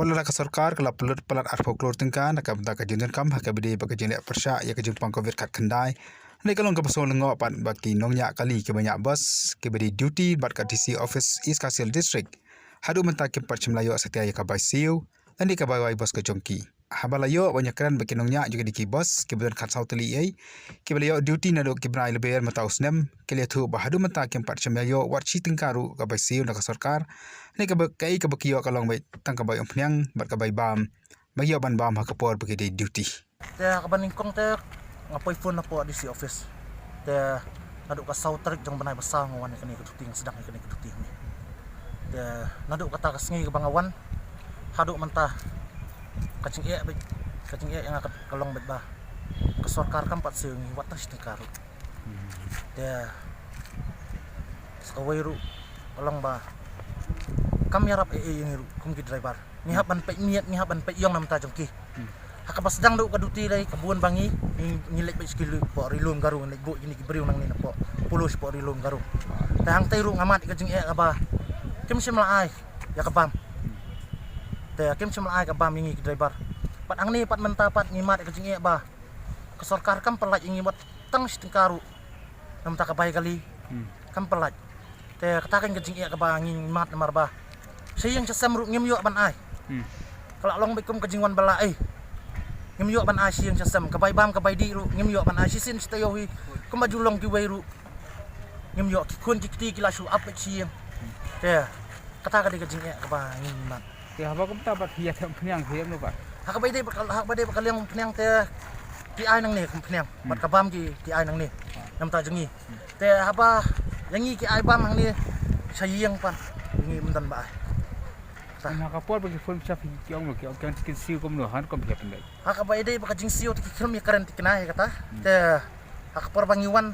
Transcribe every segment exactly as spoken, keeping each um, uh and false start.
Wat la ka sorkar ka la pynlut palat arphew klur tyngka na ka bynta ka jingdonkam ha kaba ïadei bad ka jingleh pyrshah ïa ka jingpang covid khatkhyndai. Hangne ka long kaba sngew lyngngoh pat ba ki nongñiah kali kiba ñiah bus kiba dei duty bad ka D C office East Khasi Hills District, haduh mynta kim pat shym la ïoh satia ïa ka bai siew lane ka bai wai bus ka jong ki. Haba la ïoh ban ïakren bad ki nongñiah jong kine ki bus kiba don khatsaw tylli ei, kiba la ïoh duty naduh ki bnai Lber mynta u snem, ki la ïathuh ba haduh mynta kim pat shym la ïoh wat shi tyngka ruh ka bai siew na ka sorkar. Ne kaba, kaei kaba ki ïoh ka long beit tang ka bai umphniang bad ka bai bam ba ki ïoh ban bam ha ka por ba ki dei duty. Te ha kaba nyngkong te nga poi phone hapoh D C office. Te naduh ka saw tarik jong bnai ba saw nga wan ïa kane ka duty, nga sdang ïa kane ka duty hangne. Te naduh kata ka sngi kaba nga wan haduh mynta, ka jingeh beit, ka jingeh ïa nga ka, ka long beit ba ka sorkar kam pat siew ïa ngi wat tang shi tyngka ruh. Te sa kawei ruh ka long ba kam ïarap ei ei ïa ngi ruh kum ki driver. Ngi hap ban peit miet, ngi hap ban peit ïong na bynta jong ki. Hmm. Ha kaba sdang duh ka duty lei, ka bun ba ngi, ngi, ngi leit beit sha ki lu, poh Ri Lum Garo, ngi leit buh ïa kine ki briew nangne napoh Polo shapoh Ri Lum Garo. Te hangtei ruh nga mad ïa ka jingeh kaba kim shym la ai ïa ka bam. Te kim shym la ai ka bam ïa ngi ki driver. Pat hangne pat mynta pat ngi mad ïa ka jingeh ba ka sorkar kam pynlait ïa ngi wat tang shi tyngka ruh. Na bynta ka bai kali. Hmm. Kam pynlait. Te kata keiñ ka jingeh kaba ngi mad namar ba sha ïing sha sem ruh ngim ïoh ban ai. Hmm. Ka la long beit kum ka jingwan ba la ei. Ngim ïoh ban ai sha ïing sha sem, ka bai bam ka bai dih ruh ngim ïoh ban ai, shisien shi taïew hi. Kumba ju long kiwei ruh ngim ïoh, ki khun ki kti ki la shu ap beit sha ïing. Hmm. Te kata ka dei ka jingeh kaba ngi mad. Te haba kumta bad phi ïa thep umphniang phi ïa mano bad? Ha kaba ïadei bad ka, ha kaba ïadei bad ka liang umphniang te ki ai nangne ka umphniang. Hmm. Bad ka bam ki, ki ai nangne. Na bynta jong ngi. Hmm. Te haba ïa ngi ki ai bam hangne sha ïing pat ïa ngi ym don ba ai. Te ha ka por ba ki phone phi sha phi ki ong lo ki ong ki ong ki siew kumno, ha kaba ïadei bad ka jingsiew te ki khlem ïakren thikna ïa kata. Hmm. Te ha ka por ba ngi wan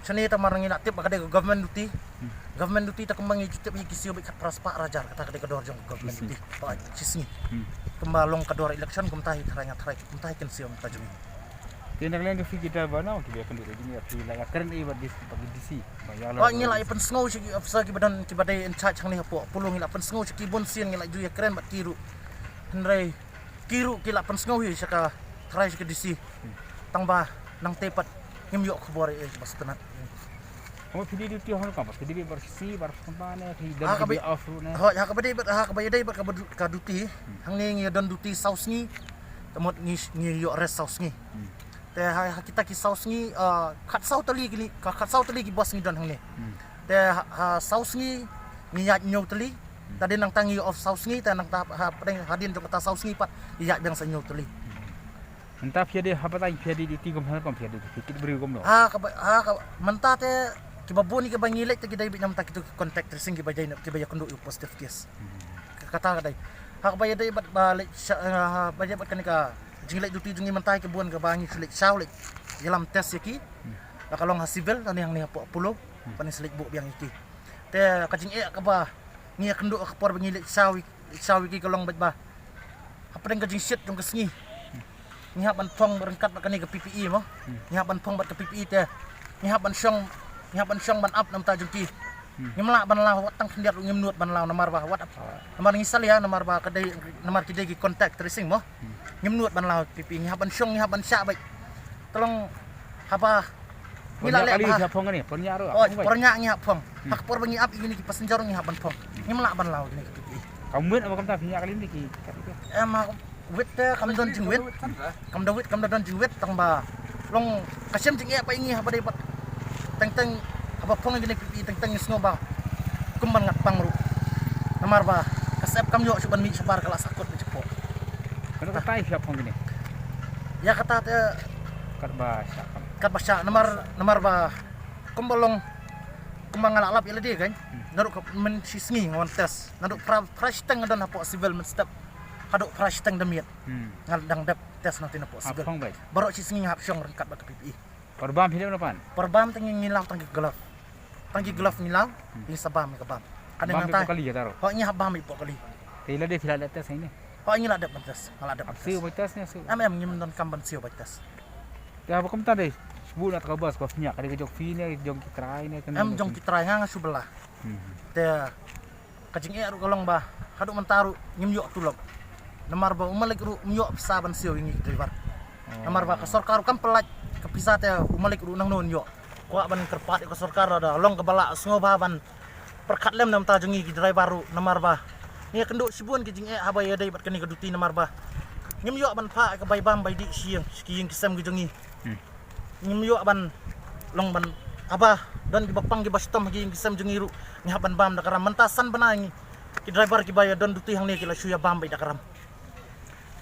shane, te namar ngi la tip ba ka dei ka government duty. Hmm. Government duty te kumba ngi ju tip hi ki siew beit khatphra spah ar hajar, kata ka dei ka dor jong ka government duty. Shisngi. Ba shisngi. Hmm. Kumba long ka dor election kumta hi tharai nga tharai, kumta hi kin siew mynta jong ngi. Te na ka liang jong phi ki driver na kiba ïakynduh ïa jong ngi, phi la ïakren ei bad D C, bad D C? Oh, ngi la ïa pynsngew sha ki officer kiba don, kiba dei in charge hangne hapoh Polo, ngi la pynsngew sha ki bun sien, ngi la ju ïakren bad ki ruh. Hynrei ki ruh ki la pynsngew hi sha ka trai sha ka D C. Hmm. Tang ba nangtei pat ngim ïoh khubor ei ei ba sngewtynnat. Haba phi dei duty hangno kam, phi dei bar shisngi, bar sngewbha ne phi don, ha kaba, off ruh ne? Hooid, ha kaba dei bad, ha kaba ïadei bad ka, ka duty. Hmm. Hangne ngi don duty saw sngi. Te mut ngi, ngi ïoh rest saw sngi. Hmm. Te ha, ha kita ki saw sngi, ah, khatsaw tylli kine, ka khatsaw tylli ki bus ngi don hangne. Hmm. Te ha, ha saw sngi ngi ïaid hynñiew tylli. Hmm. Te hadien nangta ngi off saw sngi, te nangta ha pdeng hadien jong kata saw sngi pat ngi ïaid biang sa hynñiew tylli. Hmm. Mynta phi ïa dei haba tang phi ïa dei duty kumno, phi ïa dei duty kit briew kumno? Ha kaba, ha kaba, mynta te kiba bun kiba ngi leit te ki dei beit na bynta kito ki contact tracing kiba dei, kiba ïakynduh ïa u positive case. Hmm. Kata ka dei. Ha kaba ïadei bad ba leit sha, eh, ha ba ïadei bad kane ka jingleit duty jong ngi mynta, ki bun kaba ngi shu leit shaw leit ïalam test ïa ki. Hmm. La ka long ha civil lane hangne hapoh Apollo. Hmm. Ban ngi shu leit buh biang ïa ki. Te ka jingeh kaba ngi ïakynduh ha ka por ba ngi leit shaw, leit shaw ïa ki ka long beit ba hapdeng ka jingshit jong ka sngi ngi hap ban phong ryngkat bad kane ka P P E mo. Hmm. Ngi hap ban phong bad ka P P E te ngi hap ban shong, ngi hap ban shong ban ap na bynta jong ki. Hmm. Ngim lah ban law wat tang khyndiat ruh ngim nud ban law namar ba wat ap. Ah. Namar ngi salia namar ba ka dei, namar ki dei ki contact tracing mo. Hmm. Ngim nud ban law P P E, ngi hap ban shong, ngi hap ban shah beit. Te long haba ngi la leh ba ha. Por ñiah ruh, oh, por ñiah ngi hap phong. Hmm. Ha ka por ba ngi ap ïa kine ki passenger ngi hap ban phong. Hmm. Ngim lah ban law kine ki P P E. Kam wit haba kumta phi ñiah kali ne ki? Em, ha wit te kam don jingwit. Kam da wit, kam da don jingwit tang ba long ka shem jingeh ba ïa ngi haba dei bad teng teng haba phong ïa kine ki P P E teng teng ngi sngew ba kum ban ngat pang ruh. Namar ba ka sep kam ïoh shuh ban mih shabar, ka la sahkut beit shapoh. Kano katta phi hap phong kine? Ïa kata te katba shah kam. Katba shah namar, namar ba kumba long, kumba nga la lap ïa lade kan. Hmm. Naduh ka mynshisngi nga wan test. Naduh phra, phra shiteng nga don hapoh civil mynstep. Haduh phra shiteng da miet. Hmm. Nga dang dep test na tine hapoh civil. Hap phong beit. Baroh shisngi nga hap shong ryngkat bad ka P P E. Por bam phi dep na pan? Por bam te ngi, ngi law tang ki glove. Tang ki glove ngi law, hmm, ngi sa bam ïa ka bam. Bam ïa ka kali ïa taro? Ho, ngi hap bam ïa ka kali. Te lade phi la dep test hangne? Ho, ngi la dep ban test, nga la dep ban test. Ap siew bai test ne siew? Em, em, ngim donkam ban siew bai test. Te haba kumta de, shu buh na ka bus ko phi ñiah, ka dei ka jong phi ne, jong ki trai ne, em, jong ki trai, nga nga shu bylla. Hmm. Te ka jingeh ruh ka long ba haduh mynta ruh ngim ïoh tulop. Namar ba u malik ruh um ïoh pisa ban siew ïa ngi ki driver. Namar ba ka sorkar ruh kam pynlait ka pisa te u malik ruh nangno un ïoh. Kwah ban kyrpad ïa ka sorkar lada long kaba lah sngewbha ban pyrkhat lem na ka bynta jong ngi ki driver ruh namar ba ngi ïakynduh shibun ki jingeh haba ïadei bad kane ka duty namar ba ngim ïoh ban phah ïa ka bai bam bai dih sha ïing sha ki ïing ki sem ki jong ngi. Hmm. Ngim ïoh ban long ban haba don kiba pang kiba shitom ha ki ïing ki sem jong ngi ruh ngi hap ban bam da ka ram mynta san bnai ngi. Ki driver kiba ïa don duty hangne ki la shu ïa bam beit da ka ram.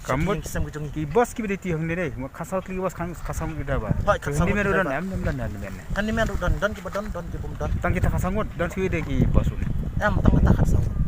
Ka mut ki sem ki jong ngi. Ki bos kiba dei ti hangne dei, mut khatsaw tylli ki bos khatsaw ngut ki driver. Hooid, khatsaw ngut ki driver. Ka handyman ruh don, em, em, don, em, em. Ka handyman ruh don, don kiba don, don kiba ym don. Tang kita khatsaw ngut, don shuh dei ki bos ruh. Em, tang kita khatsaw ngut.